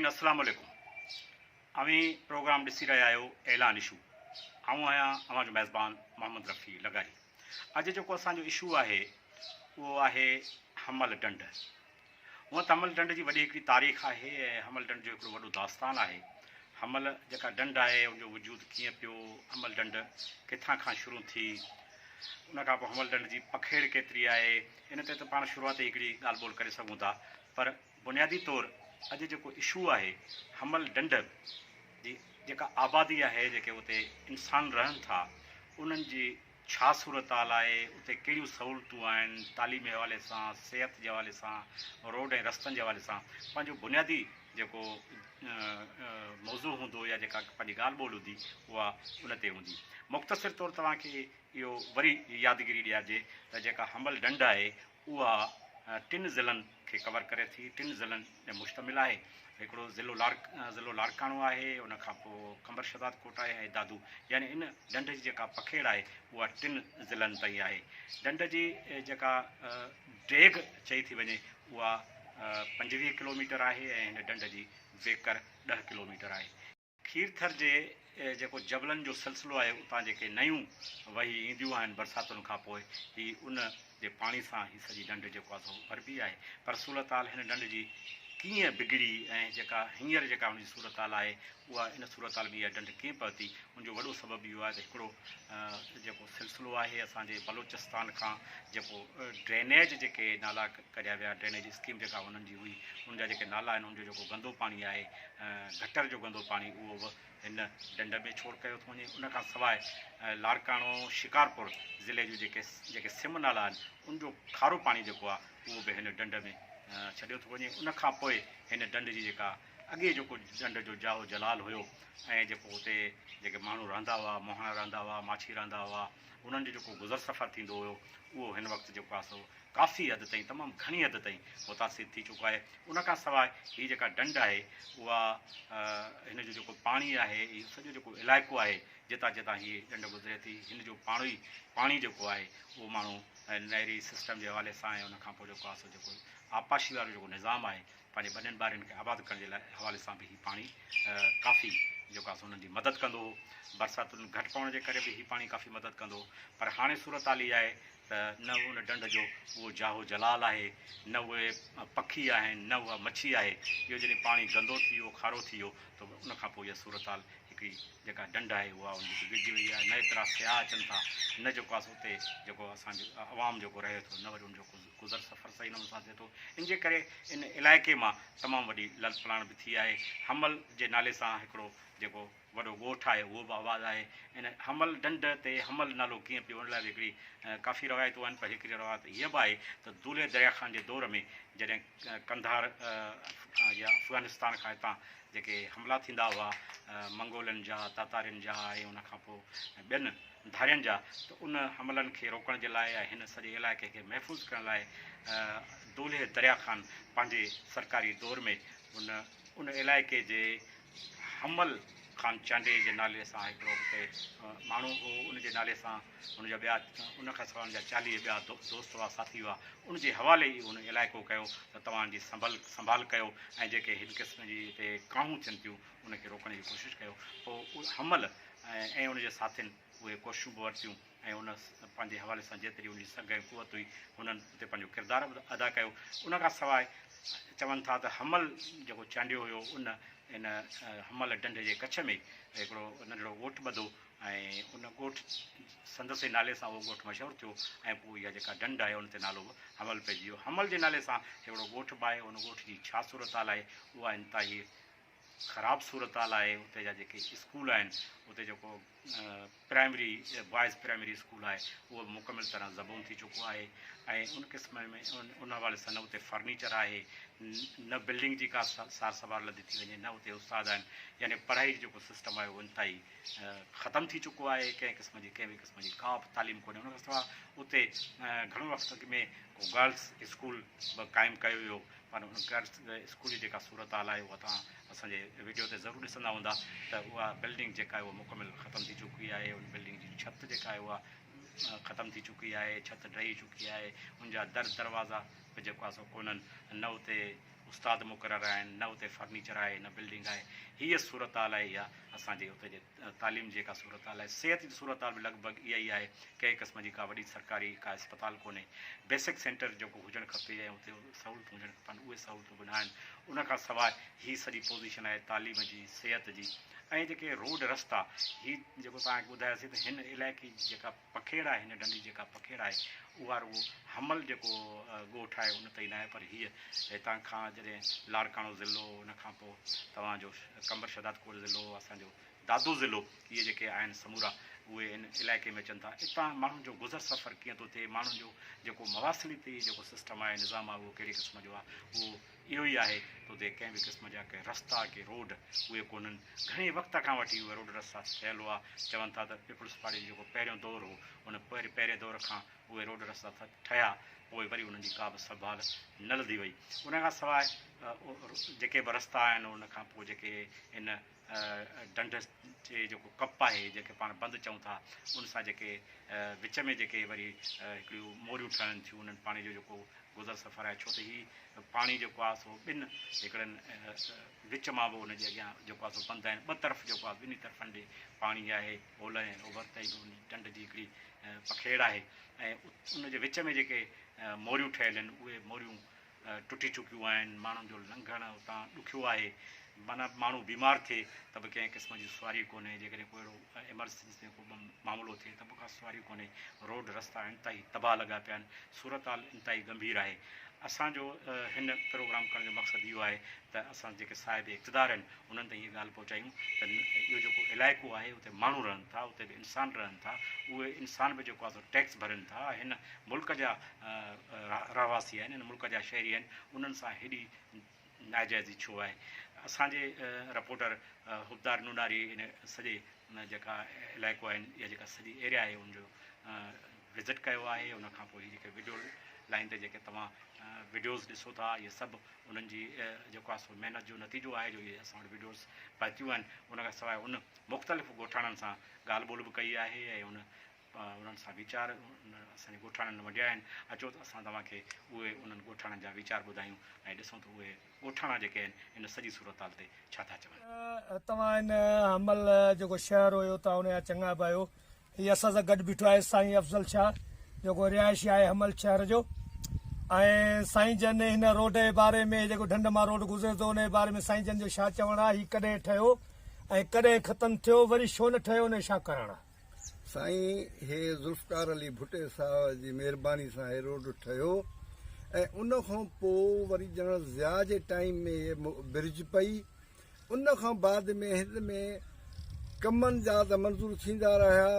ناظرين السلام عليڪم اوهين پروگرام ڏسي رهيا آهيو اعلان اشو آئون آهيان اوهان جو ميزبان محمد رفيع لغاري اڄ جيڪو اسان جو اشو آهي اهو آهي حمل ڍنڍ هونء ته حمل ڍنڍ جي وڏي هڪڙي تاريخ آهي ۽ حمل ڍنڍ جو هڪڙو وڏو داستان آهي حمل جيڪا ڍنڍ آهي ان جو وجود ڪيئن پيو حمل ڍنڍ ڪٿان کان شروع ٿي ان کان پوء حمل ڍنڍ جي پکيڙ ڪيتري آهي ان تي ته پاڻ شروعات ئي هڪڙي ڳالهه ٻولهه ڪري سگهون ٿا پر بنيادي طور اڄ جيڪو اشو آهي حمل ڍنڍ جي جيڪا آبادي آهي جيڪي اتي انسان رهن ٿا انهن جي ڇا صورتحال آهي اتي ڪهڙيون سهولتون آهن تعليمي حوالي سان صحت جي حوالي سان روڊ ۽ رستن جي حوالي سان پنهنجو بنيادي جيڪو موضوع هوندو يا جيڪا پنهنجي ڳالهه ٻولهه هوندي اها ان تي هوندي مختصر طور توهان کي اهو وري يادگيري ڏيارجي ته جيڪا حمل ڍنڍ آهي اها ٽن ضلعن کي ڪور ڪري ٿي، ٽن ضلعن تي مشتمل آهي. هڪڙو ضلعو ضلعو لاڙڪاڻو آهي، ان کان پوء قمبر شهداد ڪوٽ آهي ۽ دادو يعني ان ڍنڍ جي جيڪا پکيڙ آهي اها ٽن ضلعن تائين آهي. ڍنڍ جي جيڪا ڊيگهه چئي ٿي وڃي اها 25 ڪلوميٽر آهي ۽ هن ڍنڍ جي ويڪر 10 ڪلوميٽر آهي. کيرٿر جي جيڪو جبلن جو سلسلو آهي اتان جيڪي نيون وهي اينديون آهن برساتن کان پوء هي ان جي پاڻي سان هي سڄي ڍنڍ جيڪو آهي سو ڀربي آهي پر صورتحال هن ڍنڍ جي ڪيئن بگڙي ۽ جيڪا هينئر جيڪا هن جي صورتحال آهي اها ان صورتحال ۾ اها ڍنڍ ڪيئن پهتي ان جو وڏو سبب اهو آهي ته هڪڙو جيڪو سلسلو آهي اسان جي بلوچستان کان جيڪو ڊرينيج جيڪي نالا ڪڍيا ويا، ڊرينيج اسڪيم جيڪا انهن جي هئي، ان جا جيڪي نالا آهن، ان جو جيڪو گندو پاڻي آهي، گٽر جو گندو پاڻي اهو به هن ڍنڍ ۾ ڇوڙ ڪيو ٿو وڃي. ان کان سواء لاڙڪاڻو، شڪارپور ضلعي جون جيڪي جيڪي سم نالا آهن، ان جو کارو پاڻي جيڪو آهي، اهو به هن ڍنڍ ۾ ڇڏيو ٿو وڃي. ان کان پوء هن ڍنڍ جي جيڪا اڳي جيڪو ڍنڍ جو جاهه و جلال هيو ۽ جيڪو اتي جيڪي ماڻهو رهندا هئا، مهاڻا رهندا هئا، ماڇي رهندا هئا، انهن جو جيڪو گذر سفر ٿيندو هيو، اهو هن وقت جيڪو آهي سو ڪافي حد تائين تمام گهڻي حد تائين متاثر ٿي چڪو آهي. ان کان سواء هي جيڪا ڍنڍ آهي اها هن جو جيڪو پاڻي آهي اهو سڄو جيڪو علائقو آهي جتان جتان هي ڍنڍ گذري ٿي هن جو پاڻي پاڻي جيڪو آهي اهو ماڻهو نهري سسٽم جي حوالي سان ۽ ان کان پوء جيڪو آهي سو جيڪو آبپاشي وارو جيڪو نظام آهي پنهنجي ٻنين ٻارين کي آباد ڪرڻ جي لاء حوالي سان به هي پاڻي ڪافي جيڪو آهي سو انهن جي مدد ڪندو هو. برساتن گهٽ پوڻ جي ڪري به هي پاڻي ڪافي مدد ڪندو هو پر هاڻي صورتحال اها آهي ته نه ان ڍنڍ جو اهو جاهه و جلال آهي، نه اهي پکي آهن، نه اها مڇي آهي. اهو جڏهن پاڻي گندو ٿي ويو، کارو ٿي ويو ته ان کان پوء اها صورتحال هڪڙي جيڪا ڍنڍ آهي اها ان جي بگڙجي وئي آهي. نه ايترا سياح اچن ٿا، نه جيڪو آهي سو اتي جيڪو اسان جو عوام جيڪو رهي ٿو، نه وري ان جو گذر سفر صحيح نموني سان ٿئي ٿو. ان جي ڪري ان علائقي مان تمام وڏي لڏپلاڻ به ٿي آهي. حمل جي نالي سان هڪڙو جيڪو وڏو ڳوٺ آهي اهو به آباد آهي. ان حمل ڍنڍ تي حمل نالو ڪيئن پيو ان لاء به هڪڙي ڪافي روايتون آهن پر هڪڙي روايت هيء به آهي ته دولهه دريا خان جي دور ۾ جڏهن قنڌار يا افغانستان کان هتان جيڪي حملا ٿيندا هئا منگولن جا، تاتارين جا ۽ ان کان پوء ٻين ڌارين جا ته ان حملن کي روڪڻ جي لاء ۽ هن سڄي علائقي کي محفوظ ڪرڻ لاء دولهه دريا خان پنهنجي سرڪاري دور ۾ ان ان علائقي جي حمل خان چانڊيي جي نالي سان هڪڙو اتي ماڻهو هو، ان جي نالي سان هن جا ٻيا ان کان سواء ان جا 40 ٻيا دوست هئا، ساٿي هئا، ان جي حوالي ئي هن علائقو ڪيو ته توهان جي سنڀل سنڀال ڪيو ۽ جيڪي هن قسم جي هتي ڪاهون ٿين ٿيون ان کي روڪڻ جي ڪوشش ڪيو. پوء حمل ۽ ان جي ساٿين اهي ڪوششون به ورتيون ۽ ان پنهنجي حوالي سان جيتري ان جي سگهه ۽ قوت هئي هنن اتي پنهنجو ڪردار به ادا ڪيو. ان کان سواء چون ٿا ته حمل جيڪو چانڊيو هيو ان ان حمل ڍنڍ جي ڪڇ ۾ هڪڙو ننڍڙو ڳوٺ ٻڌو ۽ ان ڳوٺ سندس ئي نالي سان اهو ڳوٺ مشهور ٿيو ۽ پوء اها جيڪا ڍنڍ آهي ان تي نالو به حمل پئجي ويو. حمل جي نالي سان هڪڙو ڳوٺ به آهي ان ڳوٺ جي ڇا صورتحال آهي اها انتهائي خراب صورتحال آهي اتي جا جيڪي اسڪول آهن اتي جيڪو پرائمري بوائز پرائمري اسڪول آهي اهو به مڪمل طرح زبون ٿي چڪو آهي ۽ ان قسم ۾ ان حوالي سان نه اتي فرنيچر آهي نه بلڊنگ جي ڪا سار سنڀال لڌي ٿي وڃي نه اتي استاد آهن يعني پڙهائي جو جيڪو سسٽم آهي اهو انتهائي ختم ٿي چڪو آهي ڪنهن قسم جي ڪنهن به قسم جي ڪا به تعليم ڪونهي ان کان سواء اتي گهڻو وقت اڳ ۾ ڪو گرلس اسڪول به قائم ڪيو ويو پر ان گرلس اسڪول جي جيڪا صورتحال آهي اها توهان اسان جي وڊيو تي ضرور ڏسندا هوندا ته اها بلڊنگ جيڪا آهي اها مڪمل ختم ٿي چڪي آهي ان بلڊنگ جي ڇت جيڪا آهي اها ختم ٿي چڪي آهي ڇت ڊهي چڪي آهي ان جا در دروازا به جيڪو آهي سو ڪونهن نه اتي استاد مقرر آهن نه اتي فرنيچر آهي نه بلڊنگ آهي. هيء صورتحال آهي اها اسان جي اتي جي تعليم جي جيڪا صورتحال آهي. صحت جي صورتحال به لڳ ڀڳ اها ئي آهي. ڪنهن قسم جي ڪا وڏي سرڪاري ڪا اسپتال ڪونهي. بيسڪ سينٽر جيڪو هجڻ کپي ۽ اتي سهولتون هجڻ کپن اهي سهولتون به ناهن. ان کان سواء هي سڄي پوزيشن آهي تعليم جي، صحت جي ۽ جيڪي روڊ رستا هي جيڪو توهان کي ٻڌاياسين ته هن علائقي جي جيڪا پکيڙ آهي هن ڍنڍ جي جيڪا پکيڙ آهي اها رڳو حمل جيڪو ڳوٺ آهي ان تائين ناهي پر هيء هتان کان جڏهن لاڙڪاڻو ضلعو ان کان پوء توهان جو قمبر شهدادڪوٽ ضلعو اسان جو دادو ضلعو اهي جيڪي آهن سمورا اهي ان علائقي ۾ اچن ٿا اتان ماڻهن جو گذر سفر ڪيئن ٿو ٿئي ماڻهن جو جيڪو مواصلاتي جيڪو سسٽم آهي نظام آهي اهو ڪهڙي قسم جو آهي اهو اهو ئي آهي ته اتي ڪنهن به قسم جا ڪي رستا ڪي روڊ اهي ڪونهن. گهڻي وقت کان وٺي اهي روڊ رستا ٺهيل هئا. چون ٿا ته پيپلز پارٽي جو جيڪو پهريون دور هو ان پهرين دور کان اهي روڊ رستا ٺهيا پوء وري انهن جي ڪا به سنڀال نه لڌي وئي. ان کان سواء جيڪي به رستا آهن ان کان پوء جيڪي ان ڍنڍ جي جيڪو ڪپ آهي جنهن کي پاڻ بند چئون ٿا ان سان جيڪي وچ ۾ جيڪي وري هڪڙيون موريون ٺهن ٿيون انهن پاڻي جو جيڪو گذر سفر آهي ڇو ته هي پاڻي جيڪو آهي سو ٻن هڪڙن وچ مان به ان جي اڳيان جيڪو آهي سو بند آهن ٻه طرف جيڪو آهي ٻنهي طرفن ڏي پاڻي آهي اولهه ۽ اوڀر تائين به ان ڍنڍ جي هڪڙي پکيڙ آهي ۽ ان جي وچ ۾ جيڪي موريون ٺهيل آهن اهي موريون ٽٽي چڪيون آهن، ماڻهن جو لنگهڻ اتان ڏکيو آهي، معنيٰ ماڻهو بيمار ٿئي ته به ڪنهن قسم جي سواري ڪونهي، جيڪڏهن ڪو اهڙو ايمرجنسي ڪو معاملو ٿئي ته به ڪا سواري ڪونهي، روڊ رستا انتهائي تباهه لڳا پيا آهن، صورتحال انتهائي ڳنڀير آهي. اسان جو هن پروگرام ڪرڻ جو مقصد اهو آهي ته اسان جيڪي صاحب اقتدار آهن انهن تائين هيء ڳالهه پهچايون ته اهو جيڪو علائقو آهي اتي ماڻهو رهن ٿا، اتي به انسان رهن ٿا، اهي انسان به جيڪو آهي سو ٽيڪس ڀرين ٿا، هن ملڪ جا رهواسي آهن، هن ملڪ جا شهري آهن، انهن سان هيڏي ناجائزي ڇو آهي؟ اسان جي رپورٽر حبدار نوناري ان سڄي جيڪا علائقو آهن يا جيڪا سڄي ايريا آهي ان جو وزٽ ڪيو آهي، ان کان پوء هي جيڪي وڊيو لائن تي جيڪي توهان وڊيوز ڏسو ٿا اهي سڀ انهن جي جيڪو آهي سو محنت جو نتيجو آهي جو اهي اسان وٽ وڊيوز پهتيون آهن، ان کان سواء ان مختلف ڳوٺاڻن سان ڳالهه ٻولهه به ڪئي آهي ۽ ان انهن سان ويچار اسان جي ڳوٺاڻن ونڊيا آهن، اچو ته اسان توهان کي اهي انهن ڳوٺاڻن جا ويچار ٻڌايون ۽ ڏسون ته اهي ڳوٺاڻا جيڪي آهن ان سڄي صورتحال تي ڇا ٿا چون. توهان هن حمل جيڪو شهر هيو توهان ان جا چڱا به آهيو. هي اسان سان گڏ بيٺو آهي سائين افضل شاهه جيڪو رهائشي آهي حمل شهر جو ۽ سائين جن هن روڊ جي باري ۾ جيڪو ڍنڍ مان روڊ گذري ٿو ان جي باري ۾ سائين جن جو ڇا چوڻ آهي هي ڪڏهن ٺهيو ۽ ڪڏهن ختم ٿيو وري ڇو نه ٺهيو ان جو ڇا ڪارڻ آهي. سائين هي ذوالفقار علي ڀٽي صاحب جي مهرباني سان هي روڊ ٺهيو ۽ ان کان پوء وري جنرل ضياء جي ٽائيم ۾ هي برج پئي ان کان بعد ۾ هن ۾ ڪمن جا ته منظور ٿيندا رهيا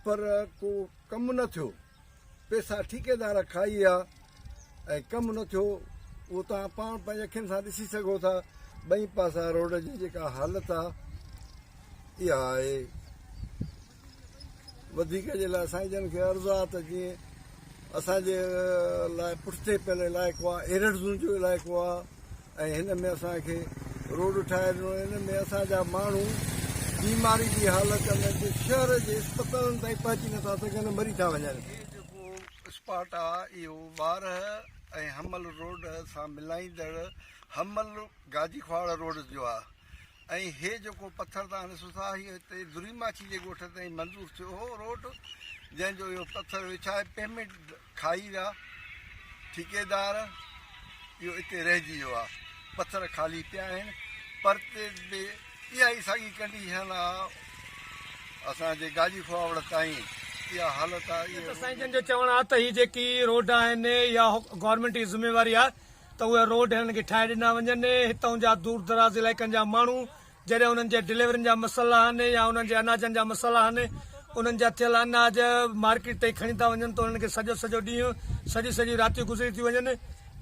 پر ڪو ڪم نه ٿيو پيسا ٺيڪيدار کائي ويا ۽ ڪم نه ٿيو اهو توهان پاڻ پنهنجي اکين سان ڏسي سگهو ٿا ٻئي پاسا روڊ جي جيڪا حالت آ اها آهي وڌيڪ جي لاء سائين جن کي عرض آ ته جيئن اسان جي لاء پٺتي پيل علائقو آ ايرڊ زون جو علائقو آ ۽ هن ۾ اسان کي روڊ ٺاهي ڏنو ان ۾ اسان جا ماڻهو بيماري جي حالت ۾ به شهر جي اسپتالن تائين پهچي نٿا سگهن مري ٿا وڃن. هي جيڪو اسپاٽ آ اهو وارهه ۽ حمل روڊ سان ملائيندڙ حمل گاجي کواڙ روڊ جو آ ۽ هي جيڪو پٿر توهان ڏسو ٿا هي هتي دري ماڇي جي ڳوٺ تائين منظور ٿيو هو روڊ جنهن جو اهو پٿر وڇائي پيمينٽ کائي ويا ٺيڪيدار اهو اتي رهجي ويو آهي پٿر خالي پيا آهن پرتي به اها ئي ساڳي ڪنڊيشن آهي اسان جي گاجي کواوڙ تائين اها حالت آهي. ته سائين جن جو چوڻ آهي ته هي جيڪي روڊ آهن اها گورنمينٽ جي ذميواري آهي ته اهي روڊ هنن کي ٺاهي ڏنا وڃن، هتئون جا دور دراز علائقن جا ماڻهو جڏهن انهن جي ڊليورين جا مسئلا آهن يا انهن جي اناجن جا مسئلا آهن انهن جا ٿيل اناج مارڪيٽ تائين کڻي ٿا وڃن ته انهن کي سڄو سڄو ڏينهن سڄي سڄي راتيون گذري ٿيون وڃن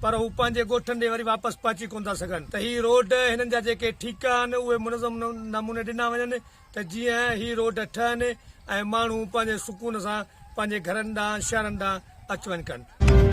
پر هو پنهنجي ڳوٺن ڏي وري واپس پهچي ڪونه ٿا سگهن ته هي روڊ هنن جا جيڪي ٺيڪا آهن اهي منظم نموني ڏنا وڃن ته جيئن هي روڊ ٺهن ۽ ماڻهو پنهنجي سڪون سان پنهنجي گهرن ڏانهن شهرن ڏانهن اچ وڃ ڪن.